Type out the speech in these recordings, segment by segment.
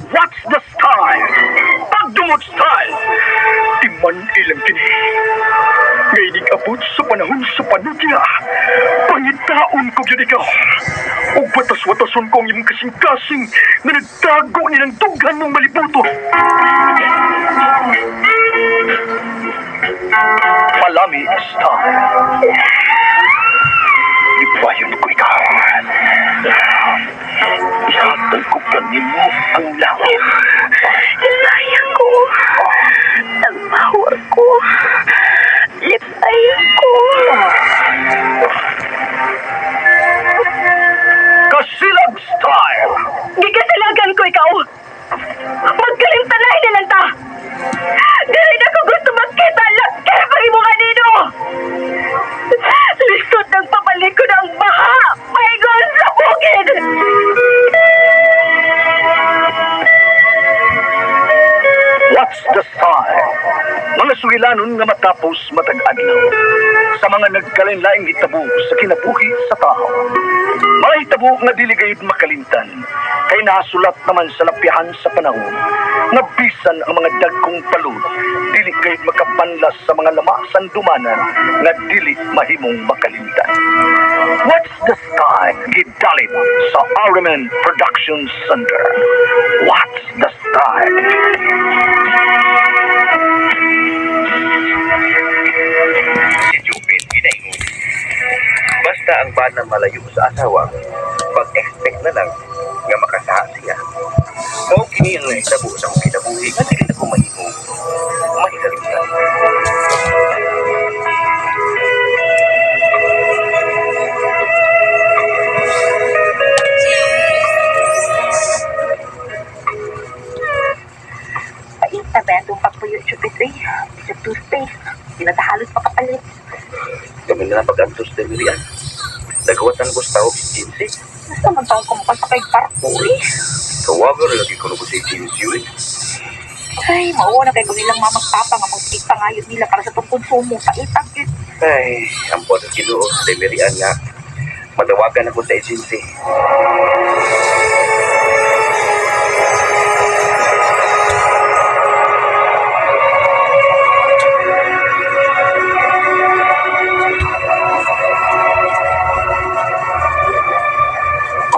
What's the style? Pagdumot style! Timan ilang kini. Ngayon abot sa panahon sa panugya. Pangitaon ko gyud ikaw. Ug batas-watason ko ang imong kasing-kasing nga nagtago nilang dughan mong malibuto. Palami style. Ipayon ko ikaw. Ihatag ko kanimo ang langit. Lipay ako. Nagbawa ko. Lipay ako. Kasilag style! Gikasilagan ko ikaw. Magkalimtanay na lang ta. Dili na ko gusto magkita laki pag imo kanino. Lisod ng pabalik ko ng baha. Paingon sa bukid. What's the style? Mga sugilanon nga matapos matag adlaw. Sa mga nagkalain-laing hitabo sa kinabuhi sa tao. Mga hitabo nga dili gayud makalimtan kay nasulat naman sa lapyahan sa panahon nga bisan ang mga dagkong palud dili gayud makapanlas sa mga lama sandumanan nga dili mahimong makalimtan. What's the style? Gidalit sa Ariman Production Center. What's the style? Si Jupin ginaingon. Basta ang bana malayo sa asawa, pag-expect na lang nga makasaha siya. Mao kini ang nahitabo sa akong kinabuhi nga dili na ko mahimong maikalimtan. Ay, tabi atong pagpuyo, Chupit, eh. Sa toothpaste. Di na ta halos makapalit. Kami na lang pag-antos sa Mirian. Nagawatan ko sa tawag si Jinsi. Basta man taon ko makasakay barko, eh. Kawaga na lagi ko na ko si Jinsi, eh. Ay, mao na kay kung nilang mamagpapa nga magpangayod nila para sa tong konsumo. Paitag yun. Ay, ang po sa Ginoo sa Mirian nga. Matawagan ako sa agency.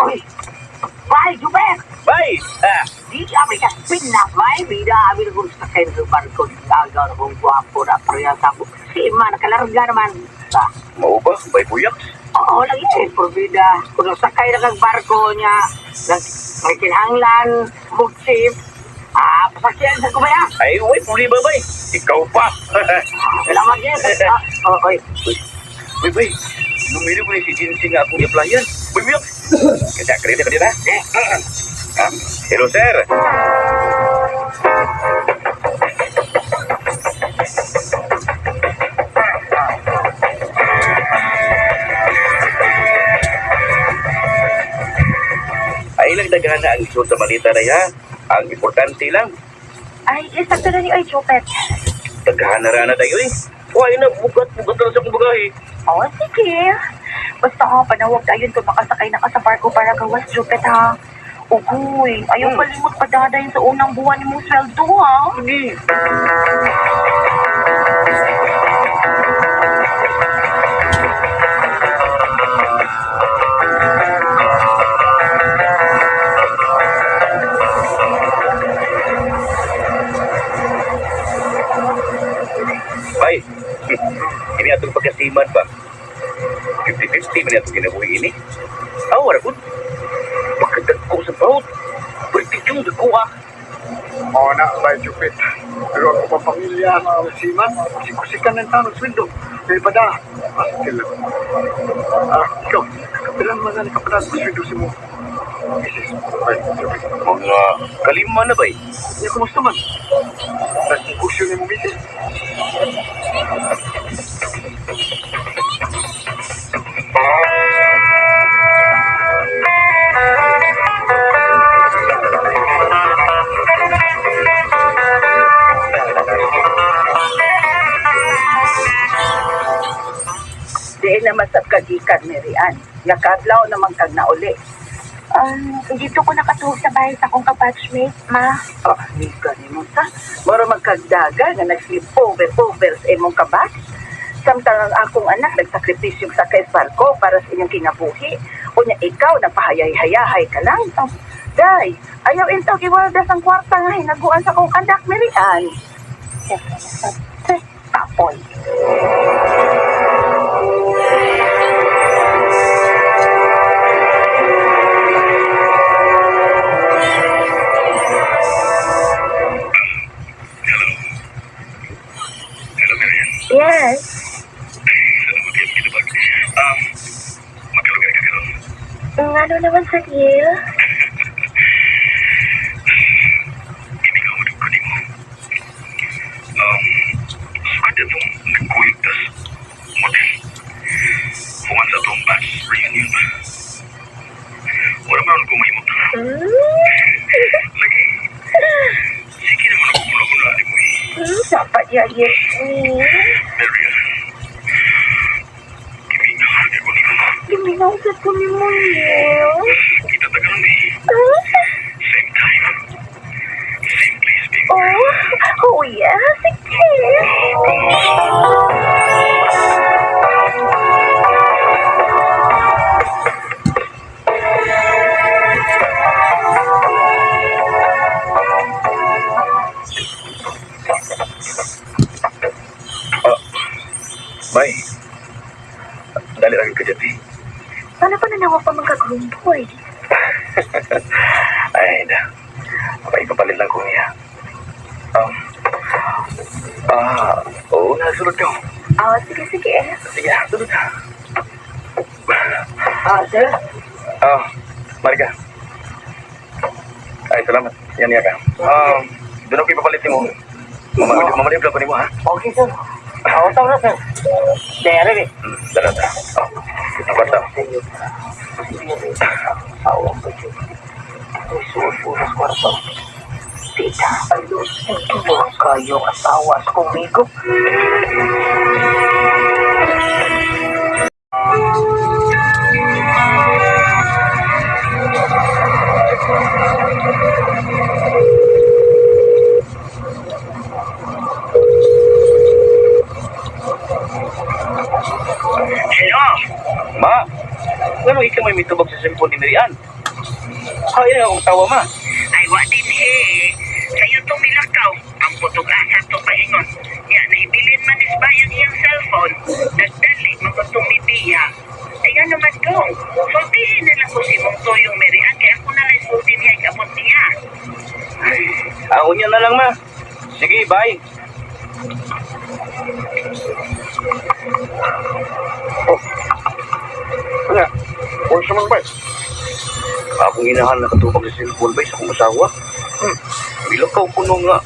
Oy! Bay, Jubek! Bye! Ah, Di kami ka spin na, bay. Bida, abi na kong sakay sa barko. Agaw na kong gwapo na pareha sa ako. Si Ima, nakalarga naman. Ah, mao ba? Bye, buyaks? oo, lagi eh, purbida. Kung sakay na kag barko niya, may kinahanglan, mugsip, ah, pasakyan sa kumaya. Ay, uy, puli ba, bay? Ikaw pa! Salamat yan. Ah, oh, oy. Uy, bay, numero ko na si Jinsi nga akong i-applyan. Uy, buyaks! Kada, kreda, kada na. Hello, sir. Ay, lang daghan na ang isod sa malita na ya. Ang importante lang, Ay, isang na ni ay, Chupet. daghan na rana tayo eh. Why na, bugat-bugat na sa akong bagahe. Oh, sige. Basta ha, panawag tayo kung makasakay na ka sa barko para gawas, Chupet, ha. Ugoy, ayaw kalimot pa dadayin sa unang buwan ni mong sweldo, ha? Sige. Bay, ini atong pagkasiman ba? 50-50 man atong kinabuhi ini. Aw, wala gud. Pagkadagko sa baut. Pwede yung dagko ah. Oo na, by Jupit. Pero ako pa pamilya sa siman, kusikusikan ng tanong sweldo. Kaya pa da, pastil lang. Ah, ikaw, kapilan man na nakapadaan sa sweldo si mo. Mrs. By Jupit. Mga kalima na bay. Niya, kumusta man? Nagkusyo ni mo, Mrs. Diin naman sa kagikan ni Rian. Nakadlaw naman kag nauli. Dito ko nakatuog sa bahay sa akong kabatchmate, ma. Oh, amiga ni mo ta. Moro magkagdaga nga nag-sleep over over sa imong kabak. Samtang ang akong anak nagsakripisyo sa kay barko para sa inyong kinabuhi. Unya ikaw nagpahayay-hayahay ka lang. Oh, day, ayaw intaw giwaldas ang kwarta nga hinaguan sa akong anak, Mirian. Siyempre, nasa kapoy. Hello, Marian. Yes. Salamat kayo kinabag. Magkalugay ka karon. Ngano naman sa Gil? Gimingaw mo ko nimo. Sukad itong nagkuyog tas motel. Human sa atong batch reunion. Wala man ko mahimot. Lagi. Sige naman ako muna-muna ni mo eh. Dapat yayit ni. Marian. Gimingaw ko nimo. Giminaw sa ko ni mo, Gil. Kita tagal ni. Same time. Same place, baby. Oh, oh yeah, sige. Come on. Bay. Dali lang ka dyan, eh. Paano pa nanawag pa mga grumboy? Ay, da. May ipapalit lang ko niya. Oo, nasulod ka. Ah, sige, sige. Sige, sulod ka. Ah, sir. Ah, Marika. Ay, salamat. Yan niya ka. Doon ako ipapalit mo. Mamalib lang ko nimo, ha? Okay, sir. Ah, utaw na, sir. Dere, eh. Dala, dala. Oh, ang kwarta. Awa ko dyan. Ay, suot po sa kwarto. Tita, ay, Diyos, kayo asawa sa kumigo. Hello! Ma, ano ikaw may mitubag sa cellphone ni Marian? Ay, akong tawa, ma. Ay, wa din he. Sayo to milakaw. Ang putog asa to paingon. Ya, naibilin man is bayang iyang cellphone. Nagdali, magutong mibiya. Ay, ano man dong. Sultihin na lang ko si mong toyong Marian. Kaya ako na lang sulti niya ikabot niya. Ay, ako niya na lang, ma. Sige, bye. Ano? Unsa man bay? Akong inahan nakatubag sa cellphone bay sa akong asawa. Bilakaw ko nung nga.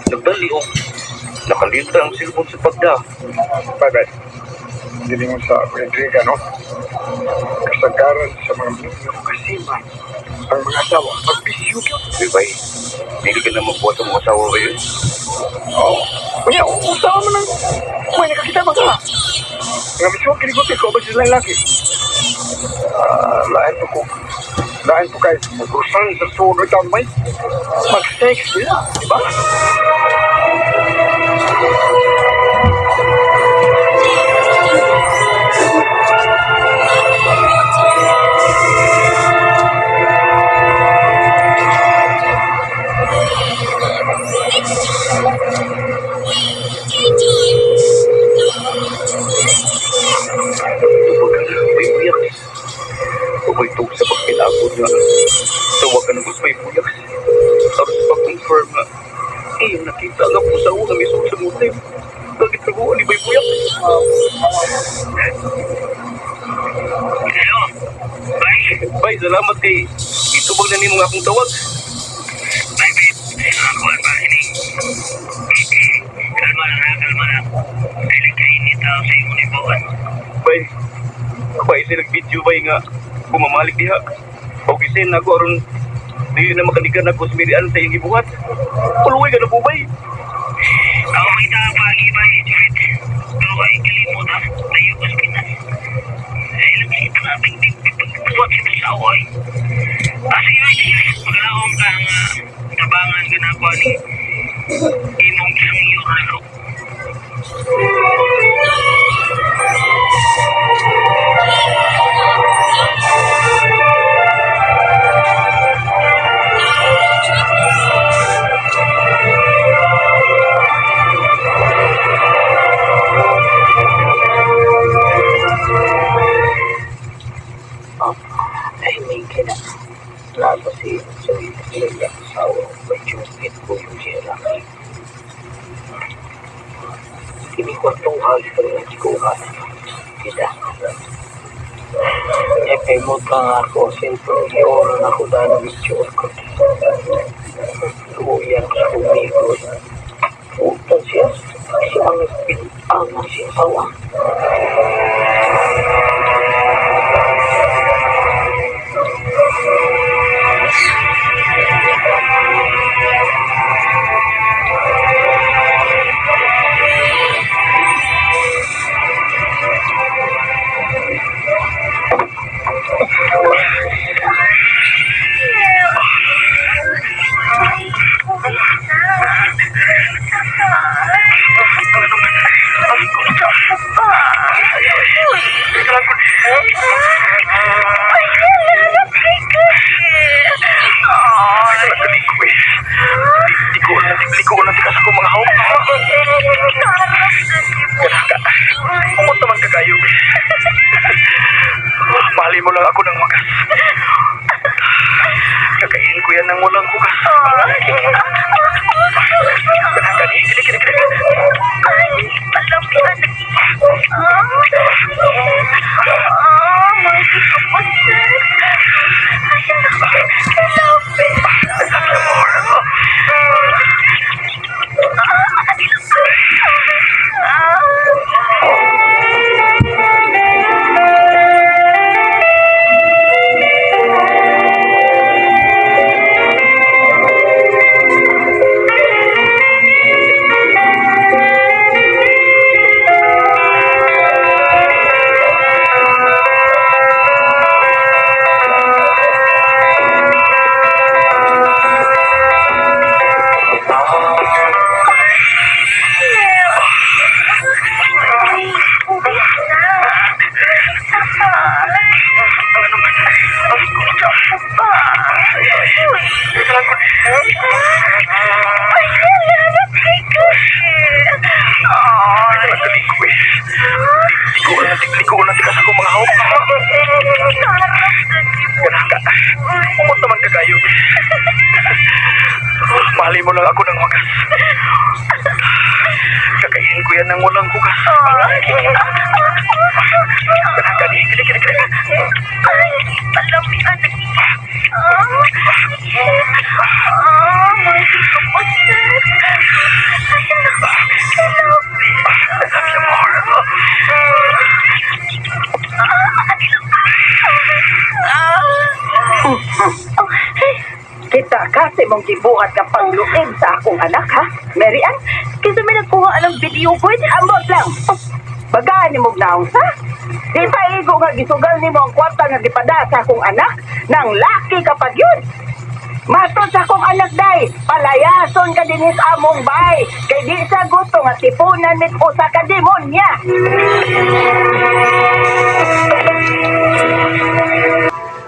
Nagdali o. Nakalita ang cellphone sa pagda. Bye bye. Dili mo sa Rodriga, no? Kasagaran sa mga minyo kasiman. Ang mga asawa, magbisyo gyud. Uy, bay. Dili ka na magbuhat sa mga asawa ba yun? Oo. Unya, usawa man ang may nakakita ba ka? Nga mismo kiniguti ko ba sila laki? Ah, lain po ko. Lain po kay magrusan sa sunod ang may mag-sex sila, di ba? Tubag ka na, may buyak. Ubay tug sa pagpilabot nga. Tawag ka na gusto may buyak. Tapos pag-confirm nga. Eh, nakita nga po sa una mismo sa motel. Bakit trabuhan ni Bay Buyak? Hello? Bye. Bay, salamat kay itubag na nimo nga akong tawag. Bye, babe. Ako ba ini? Kalma lang ha, kalma lang. Ay, nagkainit ako sa iyong unibuan. Bay, bay sila video bay nga bumamalik diha. O gisin ako aron di na makanigan ako sa mirian sa iyong gibuhat. Puluwi ka na po bay. Ako may tapagi ba, Jupit? Pero ay kalimot ha, tayo ko sa Pinas. Ay, lang si traffic din, pagpasok. Kaswat sa asawa eh. Ah, sige, sige. Maglaom ka nga tabangan ka na ako ni imong junior na ko. Ay, may kina. Lalo si Soy asawa. May chupit ko yung siya laki. Kini kwartong hagi pa rin ang kuha. Kita. Eh, kay mo ka nga ako. Siyempre, ioro na ako dahil video ko. Luyan ko sa kumikot. Puta siya. Siya ang nagpinang siya asawa. Liko na tikas ako mga hawak. Umot naman ka kayo. Mali mo lang ako ng wagas. Kakainin ko yan ng walang hugas. Kini, kini, kini. Ay, palamian. Ah, ah, mga kapatid. Ay, I love it. Ay, uwi na. Ay, Liko na tikas ako mga hawak. Umot naman ka kayo. Mali mo lang ako ng wagas. Kakainin ko yan ng walang hugas. Kini, kini, kini. Ay, palamian. Ah, ah, mga kapatid. Ay, I love it. Kita ka sa imong gibuhat nga pangluib sa akong anak, ha? Mary Ann, Kasi may nagkuha ng video ko. Ambot lang. Bagaan ni mong naong sa. Di pa igo nga gisugal nimo ang kwarta nga gipada sa akong anak nang laki kapag yun. Matod sa akong anak day, palayason ka dinis among bay. Kay di sa gusto nga tipunan mit usa ka demonya.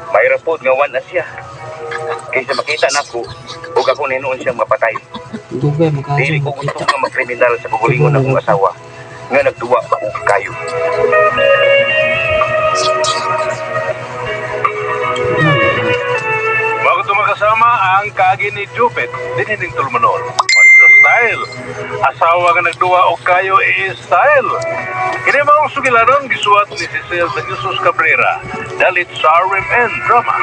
Mahirap po nga wan na siya. Kaysa makita nako ug ako ninuon siyang mapatay. Dugay magkaso Dili ko gusto makita. nga magkriminal sa kugulingon akong asawa nga nagduwa pa og kayo. Bago ito makasama ang kaagi ni Jupit, dinining Tulmanol. What's the style? Asawa nga nagduwa og kayo is style. Kini maong sugilanon gisuwat ni Cecil de Jesus Cabrera. Dalit sa RMN Drama.